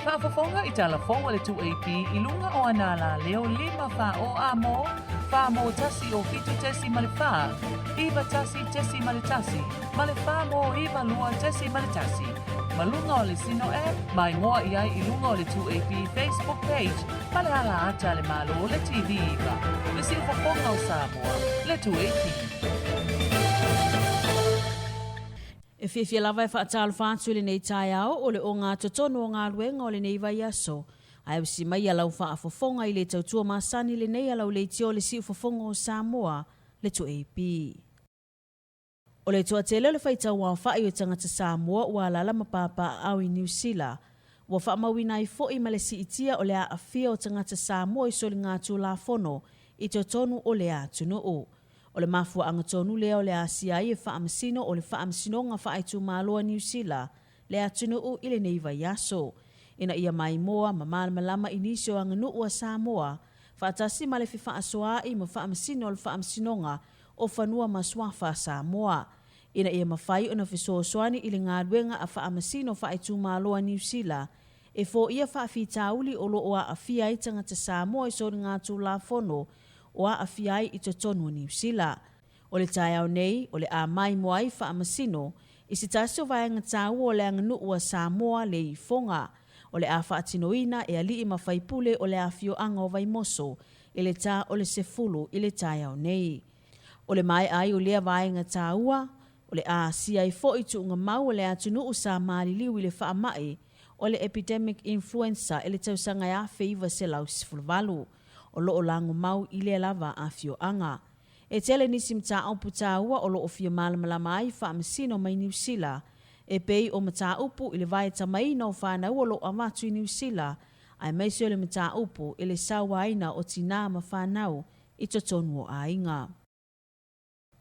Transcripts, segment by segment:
Faafofoga i tala fou a le 2AP i luga o ana alaleo 5 4 o A mo, 4 mo 1 o 7.4, 9 1.1, ma le 4 mo 9 2.1. Ma luga o le Sino App, maimoa i ai i luga o le 2AP Facebook page ma le ala ata a le Malo le TV 9, le siufofoga o Samoa, le 2AP. E fiafia lava e faatalofa atu i lenei taeao o le ogatotonu o galuega o lenei vaiaso. Ae usi mai a lau faafofoga i le tautua masani lenei a lau leitio le siufofoga o Samoa, le 2AP. O le toatele o le faitauaofai o tagata Samoa ua alaala ma papaaao i Niu Sila, ua faamauina ai foi ma le siitia o le aafia o tagata Samoa i soligatulafono i totonu o lea atunuu. O le mafuaaga tonu lea o le asia ai e faamasino o le Faamasinoga Faaitumalo a Niu Sila le atunuu i lenei vaiaso, ina ia maimoa ma malamalama i nisi o aganuu a Samoa, faatasi ma le fefaasoaai ma faamasino o le Faamasinoga o Fanua ma Suafa a Samoa, ina ia mafai ona fesoasoani i le galuega a Faamasino Faaitumalo a Niu Sila e foia faafitauli o lo o aafia ai tagata Samoa i soligatulafono o aafia ai i totonu o Niu Sila. O le taeao nei, o le a maimoa ai Faamasino i se tasi o vaega taua o le aganuu a Samoa le ifoga. O le a faatinoina e alii ma faipule o le afioaga o Vaimoso i le ta o le 10 i le taeao nei. O le maea ai o lea vaega taua, o le a asia ai foi tuuga mau o le atunuu sa maliliu i le faamai o le epidemic influenza i le tausaga e 1918, o lo o lagomau i lea lava afioaga. E tele nisi mataupu taua o lo o fia malamalama ai Faamasino mai Niu Sila, e pei o mataupu i le vaetamaina o fanau o lo o avatu i Niu Sila, aemaise o le mataupu i le sauaina o tinā ma fanau i totonu o aiga.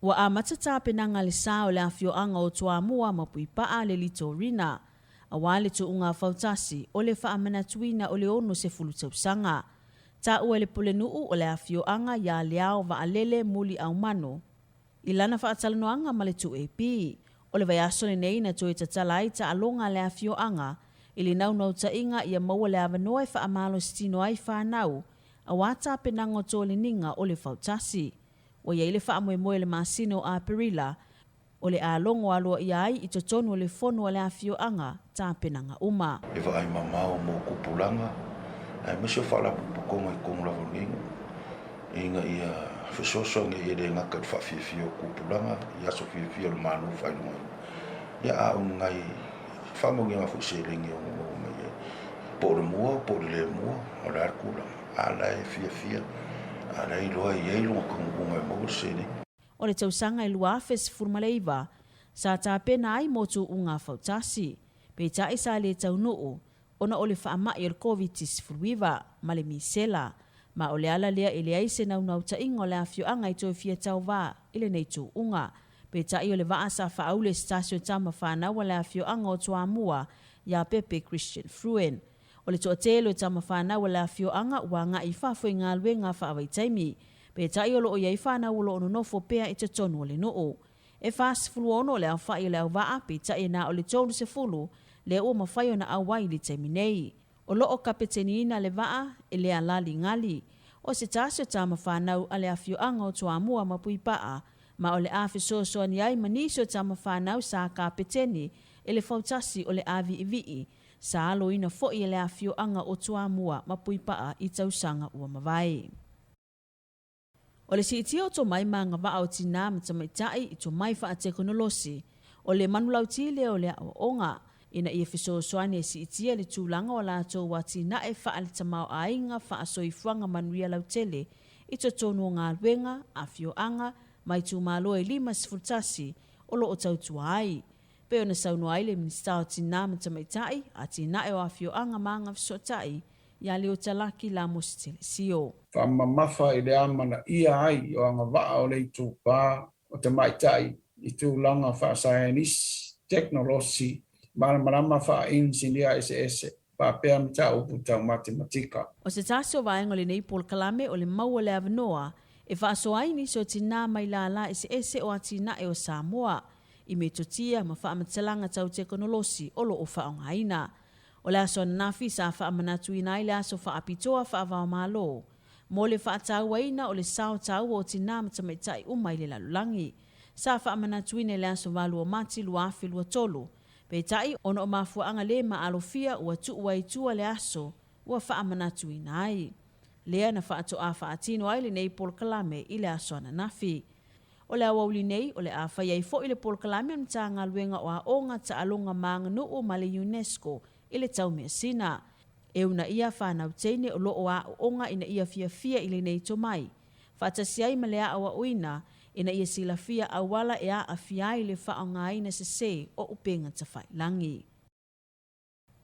Ua amata tapenaga le sa o le afioaga o Toamua ma Puipaa le Litorina, aua le tuuga fautasi o le faamanatuina o le 60 tausaga. Taua e le pulenuu o le afioaga ia Leao Vaalele Muliaumano i lana faatalanoaga ma le 2AP, o le vaiaso lenei na toe tatala ai taaloga a le afioaga i le naunautaiga ia maua le avanoa e faamalositino ai fanau aua tapenaga o toleniga o le fautasi. Ua i ai le faamoemoe i le masina o Aperila o le a logo aloaia ai i totonu o le fono a le afioaga tapenaga uma. E vaai mamao mo tupulaga aemaise o faalapotopotoga i totonu lava o lenei nuu ina ia fesoasoani e le gata i le faafiafia o tupulaga i aso fiafia o le Malo faailogaina, ia a o ni nai faamanuiaga foi seleni e ono maua mai ai, po o le mua po o le le mua, o le a le tulaga, a la e fiafia, a la e iloa e i ai lona taunuuga e maua le seleni. O le tausaga e 2019, sa tapena ai mo tuuga fautasi, peitai sa le taunuu ona o le faamai o le Koviti-19 ma le misela, ma o le ala lea e leai se naunautaiga o le afioaga i toe fia tauvā i lenei tuuga. Peitai o le vaa sa faaule se tasi o tama fanau a le afioaga o Toamua ia Pepe Christian Fruen. O le toatele o tama fanau a le afioaga ua agai i fafo i galuega faavaitaimi, peitai o lo o i ai fanau o lo o nonofo pea i totonu o le nuu. E 46 le aofai o le auvaa, peitai e na o le 30 lea ua mafai ona auai i le taimi nei. O lo o kapeteniina le vaa e Lea Lali Gali, o se tasi o tama fanau a le afioaga o Toamua ma Puipaa, ma o le a fesoasoani ai ma nisi o tama fanau sa kapeteni i le fautasi o le āvi'ivii sa aloina foi e le afioaga o Toamua ma Puipaa i tausaga ua mavae. O le siitia o tomai ma agavaa o tinā ma tamaitai i tomai faatekonolosi, o le manulauti lea o le aoaoga, ina ia fesoasoani e siitia le tulaga o a latou atinae faale-tamaoaiga faasoifuaga manuia lautele i totonu o galuega, afioaga, ma itumalo e 51 o lo o tautua ai. Pei ona saunoa ai le Minisita o Tinā ma Tamaitai, Atinae o Afioaga ma Agafesootai, ia Leotalaki Lamosi Telesio. Faamamafa i le amanaia ai o agavaa o le itupa o tamaitai i tulaga faasaenisi, tekonolosi, malamalama faainisinia eseese, faapea mataupu tau matematika. O se tasi o vaega o lenei polokalame o le maua le avanoa e faasoa ai nisi o tinā mai lālā eseese o atinae o Samoa i metotia ma faamatalaga tau tekonolosi o lo o faaaogaina. O le aso ananafi sa faamanatuina ai le aso faapitoa faava-o-Malo mo le faatauaina o le sao taua o tinā ma tamaitai uma i le lalolagi. Sa faamanatuina i le aso 8 o Mati 2023. Peitai, ona o mafuaaga le maalofia ua tuu ai i tua le aso ua faamanatuina ai. Lea na faatoa faatino ai lenei polokalame i le aso ananafi. O le aoauli nei, o le a fai ai foi le polokalame a le Matagaluega o Aoga, Taaloga ma Aganuu ma le UNESCO i le tau measina. E uunaia fanau teine o lo o aooga ina ia fiafia i lenei tomai, faatasi ai ma le aoaoina ina ia silafia auala e aafia ai le faaaogaina sese o upega tafailagi.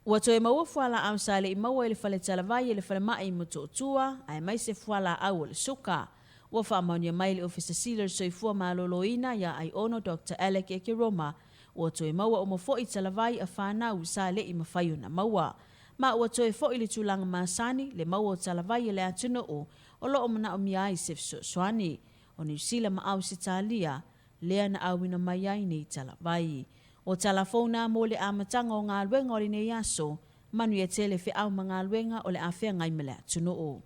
Ua toe maua fualaau sa le i maua i le fale talavai e le falemai i Motootua, aemaise fualaau o le suka. Ua faamaonia mai e le Ofisa Sili o le Soifua Maloloina ia Aiono Doctor Alec Ekeroma, ua toe maua uma foi talavai a fanau sa le i mafai ona maua. Ma ua toe foi le tulaga masani le maua o talavai e le atunuu o lo o manaomia ai se fesoasoani. O Niu Sila ma Ausetalia lea na auina mai ai nei talavai. O tala fou na mo le amataga o galuega o lenei aso, manuia tele feau ma galuega o le a feagai ma le atunuu.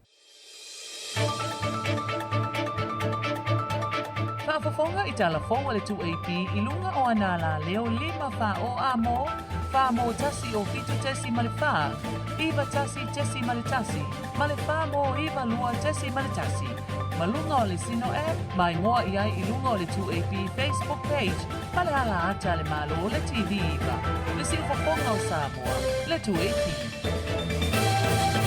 Faafofoga i tala fou a le 2AP i luga o ana alaleo 5 4 o a mo, 4 mo 1 o 7 ma le 4, 9 1 ma le 1, ma le 4 mo 9 2 ma le 1. Ma luga o le Sino app, ma igoa i ai i luga o le 2AP Facebook page ma le ala ata a le Malo le TV 9, le siufofoga o Samoa, le 2AP.